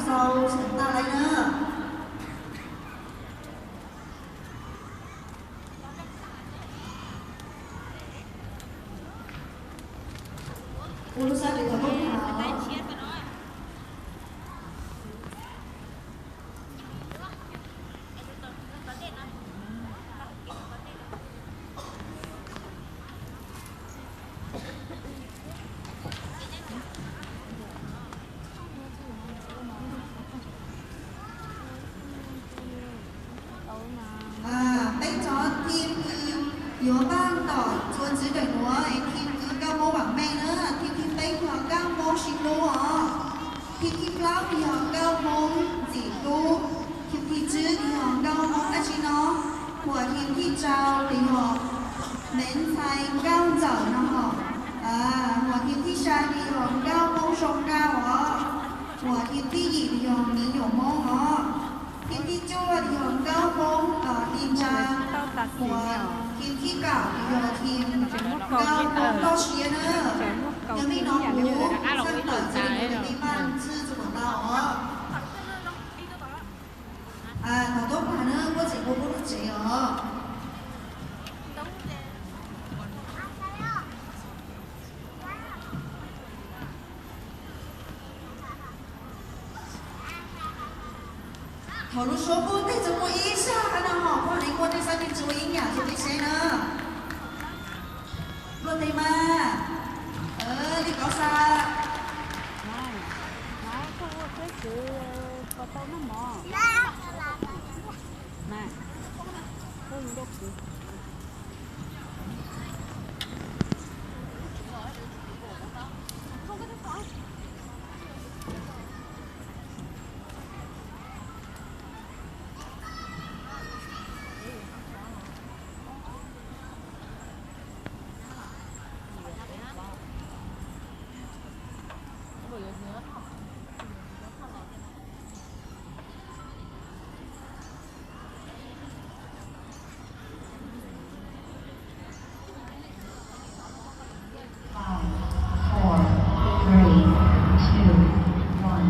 Txaus xeem tas lawm na. Ua lub sab tes thov tub hab. Peb cov thim kwv yuav npaj tom txuas ntxiv ntawm nuav es thim kwv nkauj Hmoob vam meej na, thim thib peb yog nkauj Hmoob sib hlub os, thim thib plaub yog nkauj Hmoob ntxim hlub, thim thib tswv yog nkauj Hmoob dab tsi no, huam thim thib rau yog me ntxhais nkauj ntxawm no, huam thim thib xya yog nkauj Hmoob zoo nkauj os, huam thim thib yim yog miv nyuam Hmoob os, thim thib cuaj yog nkauj Hmoob ti ntsa, huam thim thib kaum yog thim nkauj Hmoob toj siab na. Yog li no kuv xav tawm txug li no, mej maj ntxwb txug kom tau os. Thov tub pab na, muab tsev ua pub lub tsev os. Thaum lub suab puag teg tsuas muaj ib zag qab no hom, puag li muaj tej xab tes tsuas ib yam tsuas peb seb na. Luaj teg mas, li koj xav. Five, four, three, two, one.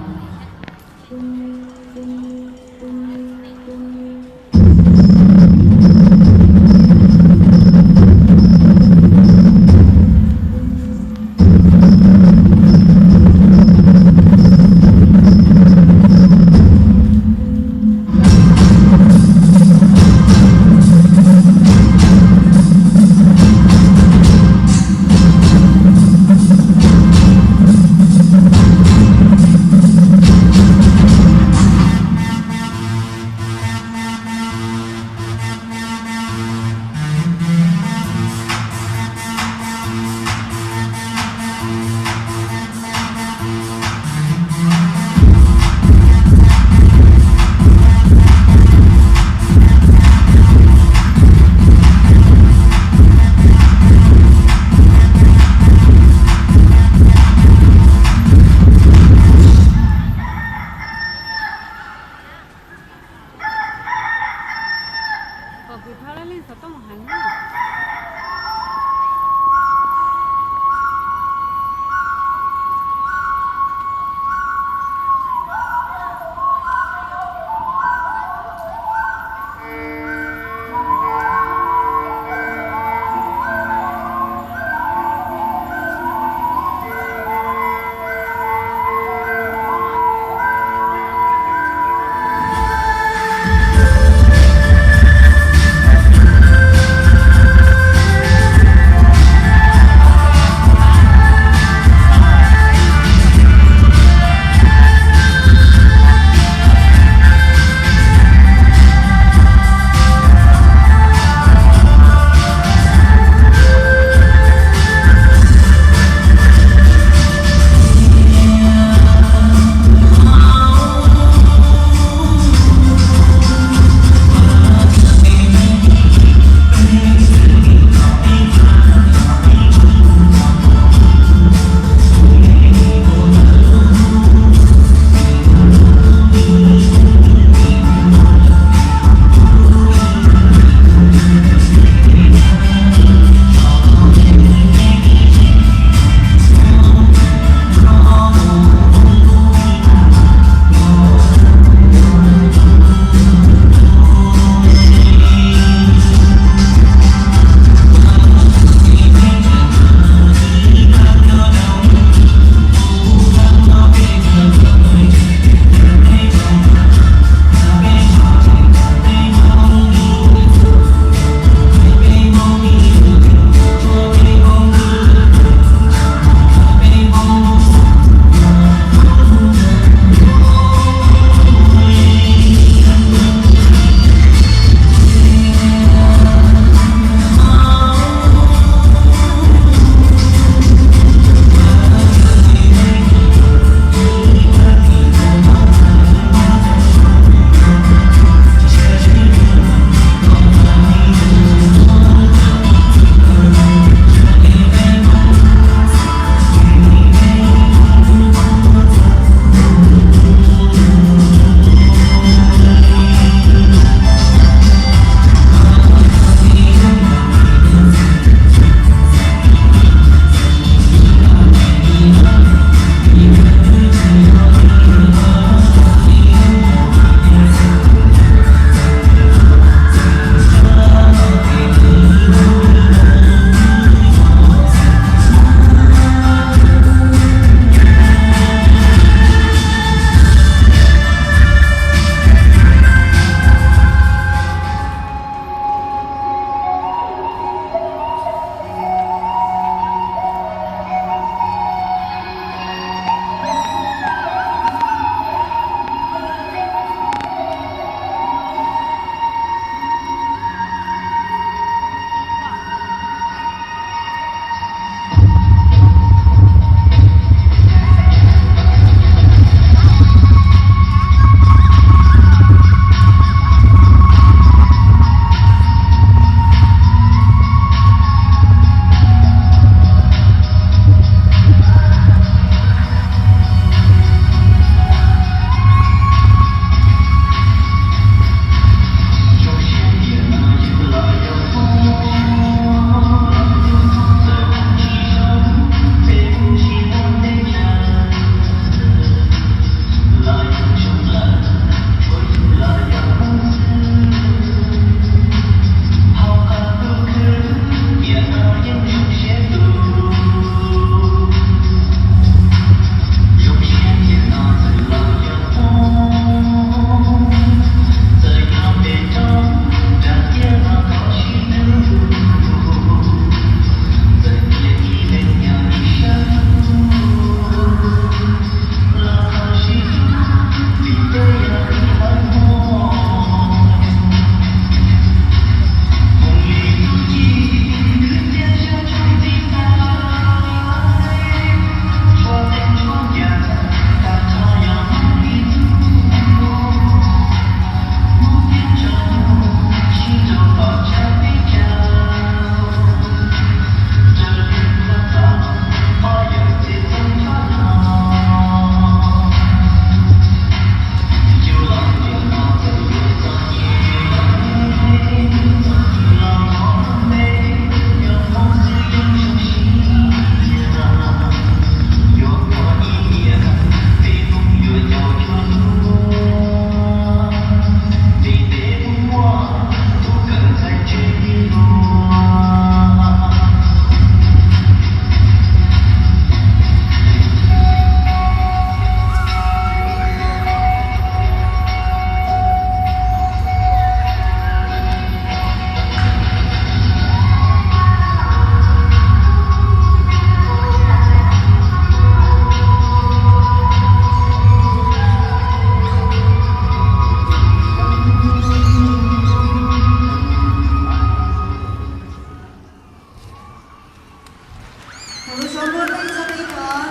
Ib txog peb cov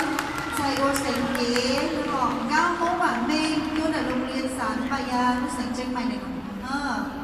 ntxhais ua xeem cev, nkauj Hmoob vam meej nyob ntawm loo lias xav npaj ya lub xeem Tseeb Maiv no.